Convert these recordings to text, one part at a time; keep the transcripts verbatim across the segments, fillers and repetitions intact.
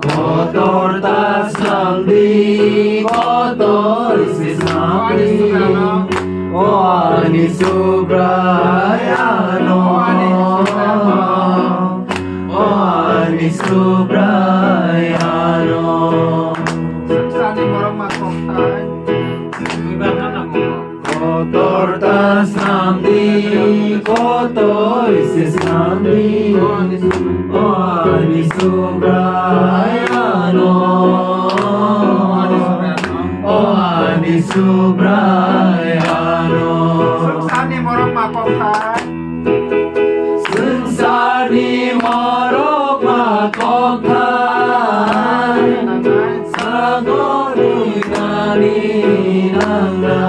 Kotor ta swnam di, kotor se swnam di. O ani Subrai ano. O ani Subrai ano. Swngcharni borok ma kokthai. Kotor ta swnam di, kotor se swnam di. O ani Subrai ano. O ani Subrai ano. Swngcharni borok ma kokthai. Swngcharni borok ma kokthai. Sago rinani nangna.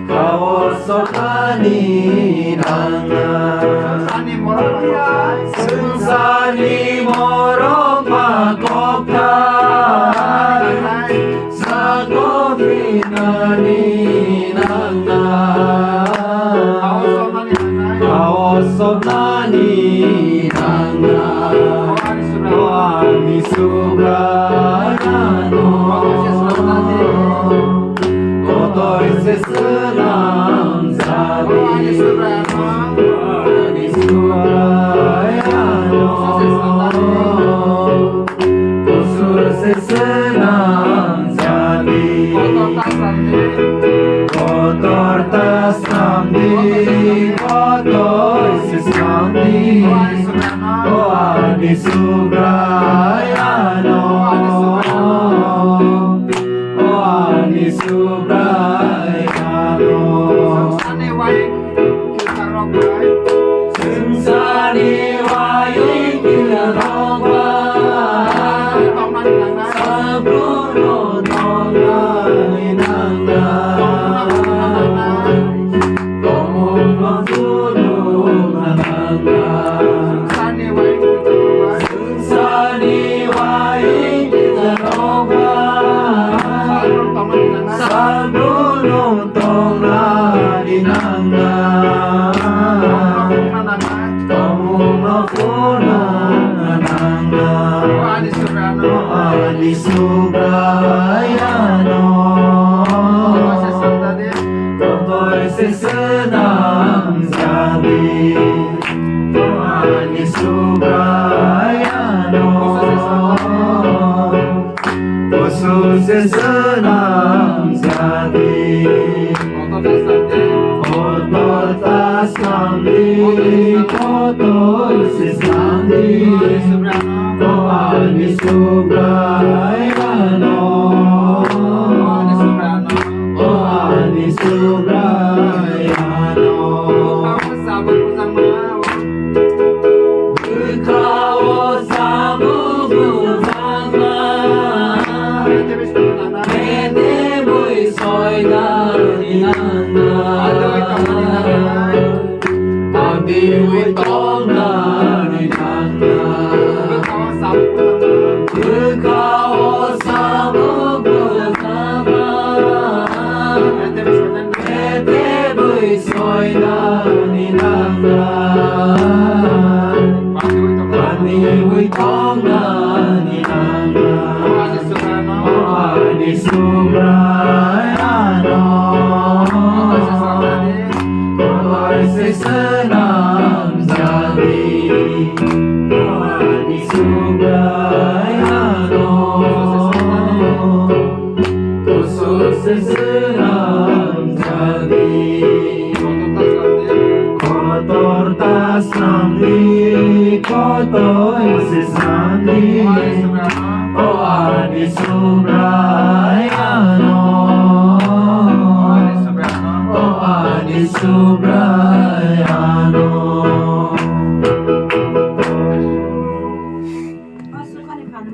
Kao sotani nangna. Swngcharni borok ma kokthai. Sago rinani nangna. Kao sotani nangna. O ani Subrai ano. Kotor se swnam jadi. O ani Subrai ano. Kusur se swnam jadi. Kotor ta swnam di, kotor se swnam di. O ani Subrai ano. O ani Subrai ano. Swngcharni wayung kila rok bai. Sabruno tongnani nangna. Tongmungno phunukna nangna. Swngcharni wayung kila rok bai. Sabruno tongnani nangna. Tongmungno phunukna nangna. O ani Subrai ano. Kotor se swnam jadi. O ani Subrai ano. Kusur se swnam jadi. Kotor ta swnam di, kotor se swnam di. O ani Subrai ano. O ani Subrai ano. Bwkhao samung bwjakma. Mete bui soinani nangna. Adiwi tongnani nangna. Bwkhao samung bwjakma. Kete bui soinani nangna. Paniwi tongnani nangna. O ani Subrai ano. Kotor se swnam jadi. O ani Subrai ano. Kusur se swnam jadi. Kotor ta swnam di, kotor se swnam di. O ani Subrai ano. O ani Subrai